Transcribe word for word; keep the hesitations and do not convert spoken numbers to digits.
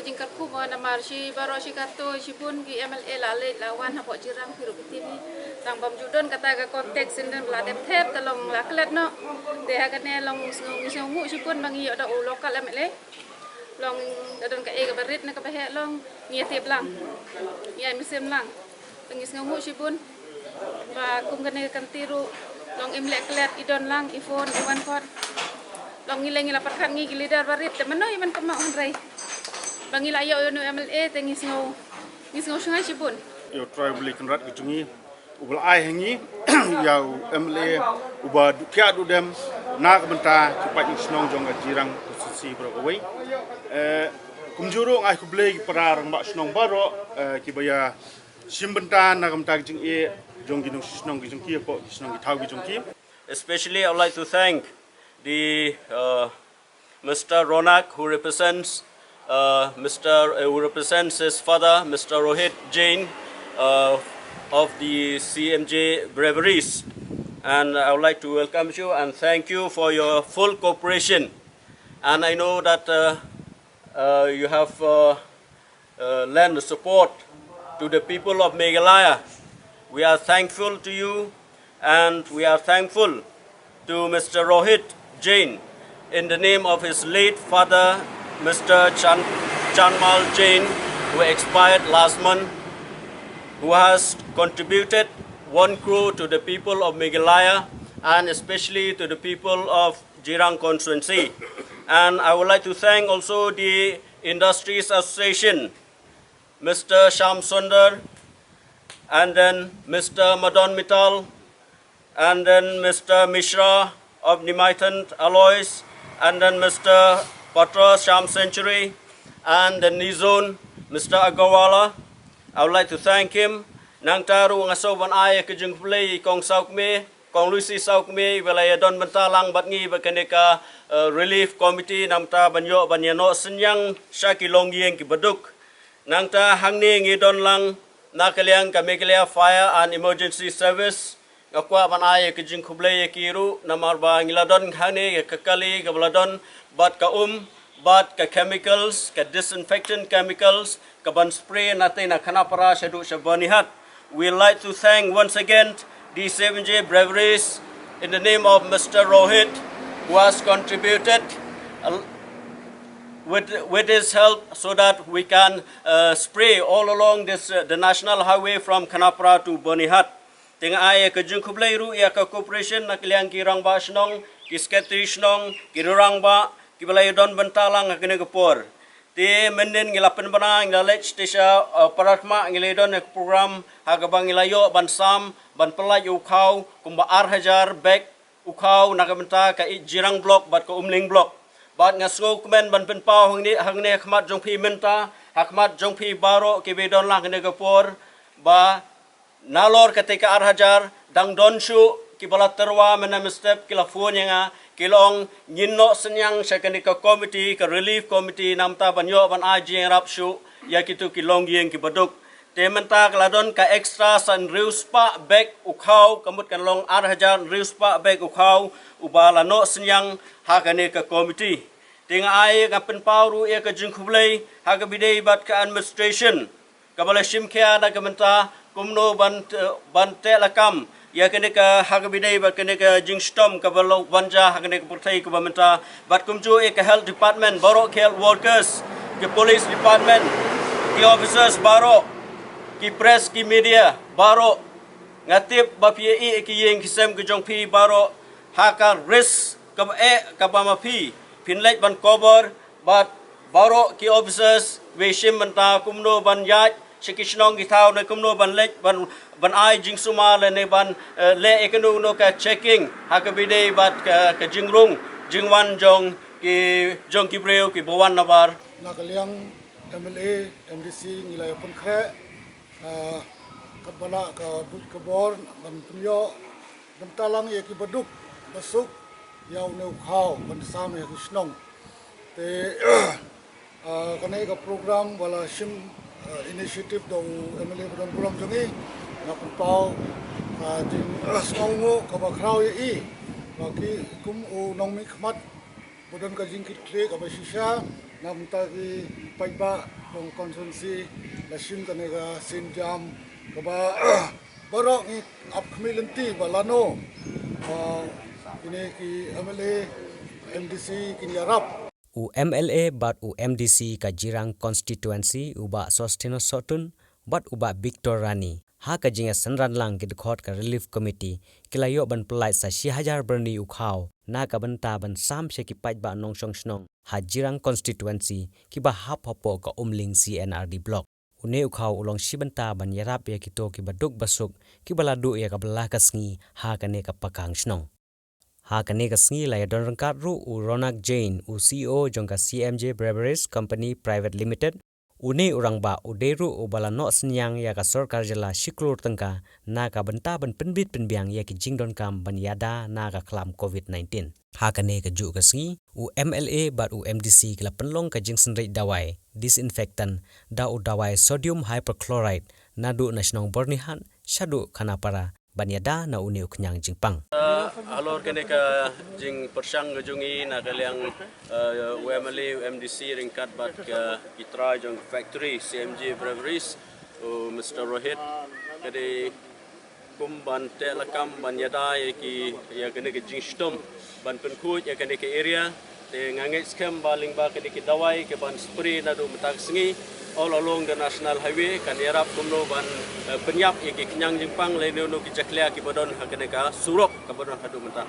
Jingkyrkhu mo namar shi baroh shi katto shibun ki M L A la leit la wan hapoh Jirang phi ruh phi tip hi. Tang bym ju don kata ka contact shisien ba la dep thep te long la klet noh. Te ha kane long ngi sngew ngi sngewnguh shibun ba ngi ïoh da u local M L A. Long da don kaei kaba rit ne kaba heh long ngi ïa tip lang. Ngi ïa mynsiem lang. Te ngi sngewnguh shibun ba kum kane ka kynti ruh long im leh klet i don lang i phone i wan kot. Long ngi leh ngi la pyrkhat ngi ki leader barit te mynno i ban kynmaw hynrei ba ngi la ïoh ïa u M L A te ngi sngew ngi sngew shngaiñ shibun. Ïa u Trai U Blei Kynrad ka jong ngi uba la ai ha ngi ïa u M L A uba duh kiad duh dem na ka bynta ki paid ki shnong jong ka Jirang constituency baroh kawei. Eh, kumjuh ruh nga ai khublei ki para rangbah shnong baroh, eh, kiba ïa shim bynta na ka bynta ka jingeh jong ki nongshong shnong ki jong ki hapoh ki shnong ki thaw ki jong ki. Especially, I would like to thank the uh, Mister Ronak, who represents uh, Mister uh, who represents his father, Mister Rohit Jain, uh, of the C M J Breweries, and I would like to welcome you and thank you for your full cooperation. And I know that uh, uh, you have uh, uh, lend support to the people of Meghalaya. We are thankful to you and we are thankful to Mister Rohit Jain in the name of his late father, Mister Chan- Chanmal Jain, who expired last month, who has contributed one crore to the people of Meghalaya and especially to the people of Jirang constituency. And I would like to thank also the Industries Association, Mister Sham Sundar, and then Mister Madan Mittal, and then Mister Mishra of Nimaithant Alloys, and then Mister Patras Sham Century, and the Nizon, Mister Agarwala. I would like to thank him. Nangta ruh nga sngewbha ban ai ka jingkhublei ïa i Kong Sawkmie, Kong Lucy Sawkmie, ba la ïa don bynta lang bad ngi bad kane ka uh, relief committee namta ban ïoh ban ïa noh synñiang sha ki longïing ki baduk. Nangta hangne ngi don lang na ka liang ka Meghalaya Fire and Emergency Service. Nga kwah ban ai ka jingkhublei ïa ki ruh namar ba ngi la don hangne ka kali kaba la don bad ka um bad ka chemicals, ka disinfectant chemicals, ka ban spray na te na Khanapara shaduh sha Byrnihat. We like to thank once again the seven J Breweries in the name of Mister Rohit, who has contributed a l- with, with his help so that we can uh, spray all along this uh, the national highway from Khanapara to Byrnihat. Te nga ai ka jingkhublei ruh ïa ka corporation na ka liang ki rangbah shnong, ki secretary shnong, ki rangbah, kiba la ïa don bynta lang ha kane ka por. Te mynnin ngi la pynbna ngi la leit sha uh, Paratma ngi la ïa don ka program ha kaba ngi la ïoh ban sam ban pyllait u khaw kumba ar hajar bag u khaw na ka bynta ka Jirang block bad ka Umling block. Bad nga sngewkmen ban pynpaw hangne hangne ha khmat jong phi mynta ha khmat jong phi baroh kiba don lang hangne ka por ba nalor kata ka ar hajar dang don shuh kiba la tyrwa mynne mynstep ki la phone ïa nga ki la ong ngin noh synñiang sha kane ka committee ka relief committee namta ban ïoh ban ai jingïarap shuh ïa kitu ki longïing kiba duk. Te mynta ka la don ka extra san riewspah bag u khaw ka mut kan long ar hajar riewspah bag u khaw uba la noh synñiang ha kane ka committee. Te nga ai nga pynpaw ruh ïa ka jingkhublei ha kaba ïadei bad ka administration kaba la shim khia na ka bynta kumno ban ban teh lakam ïa kane ka ha kaba ïadei bad kane ka jingshitom kaba la ban jia ha kane ka pyrthei kaba mynta bad kumjuh ïa ka health department baroh ki health workers ki police department ki officers baroh ki press ki media baroh nga tip ba phi ïa ïeh ki ïing ki sem ki jong phi baroh ha ka risk kaba eh kaba ma phi phin leit ban cover bad baroh ki officers ba shim bynta kumno ban ïaid sha ki shnong ki thaw ne kumno ban leit ban ban ai jingsumar lane ban eh, leh ïa kano kano ka checking ha kaba ïadei bad ka, ka jingrung jingwan jong ki jong ki briew kiba wan nabar. Na ka liang M L A, M D C ngi la ïa pynkhreh ah, katba lah ka buit ka bor ban pynïoh bynta lang ïa kiba duk ba suk ïa une u khaw ban sam ïa ki shnong. Te ah, kane ka program ba la shim ah, initiative da u M L A ba don burom jong ngi nga pynpaw ka jing ah, sngewnguh kaba khraw ïa i ba ki kum u nongmihkhmat ba don ka jingkitkhlieh kaba shisha Na mynta ki paidbah jong constituency la shim kane ka sienjam kaba baroh ngi ap khmih lynti ba lano ba kine ki M L A, M D C kin ïarap. U M L A bad u M D C ka Jirang constituency, u Bah Sosthenes Sohtun bad u Bah Victor Rani, ha ka jingïasynran lang ki dkhot ka Relief Committee, ki la ïoh ban pyllait sa shi hajar byrni u khaw na ka bynta ban sam sha ki paidbah nongshong shnong ha Jirang constituency kiba hap hapoh ka Umling C and R D block. Une u khaw u long shi bynta ban ïarap ïa kito kiba duk ba suk kiba la duh ïa kaba la ka sngi ha kane ka pakang shnong. Ha kane ka sngi la ïadon ryngkat ruh u Ronak Jain, u C E O jong ka C M J Breweries Company Private Limited. Une u rangbah u dei ruh uba la noh synñiang ïa ka sorkar jylla shi klur tyngka na ka bynta ban pynbit pynbiang ïa ki jingdonkam ban ïada na ka khlam covid nineteen. Ha kane ka juh ka sngi, u M L A bad u M D C ki la pynlong ka jingsynreit dawai disinfectant da u dawai sodium hypochlorite naduh na shnong Byrnihat shaduh Khanapara ban ïada na une u khñiang jingpang. Uh, halor kane ka jingpyrshang ka jong ngi na ka liang, uh, u M L A, u M D C ryngkat bad ka ki trai jong factory C M J Breweries, u Mister Rohit, ka dei kum ban teh lakam ban ïada ïa ki, ïa kane ka jingshitom ban pynkhuid ïa kane ka area. Te nga ngeit skhem ba lyngba kane ki dawai ki ban spray naduh mynta ka sngi all along the national highway kan ïarap kumno ban, eh, pynïap ïa ki khñiang jingpang lane no ki jakhlia kiba don ha kane ka surok kaba don haduh mynta.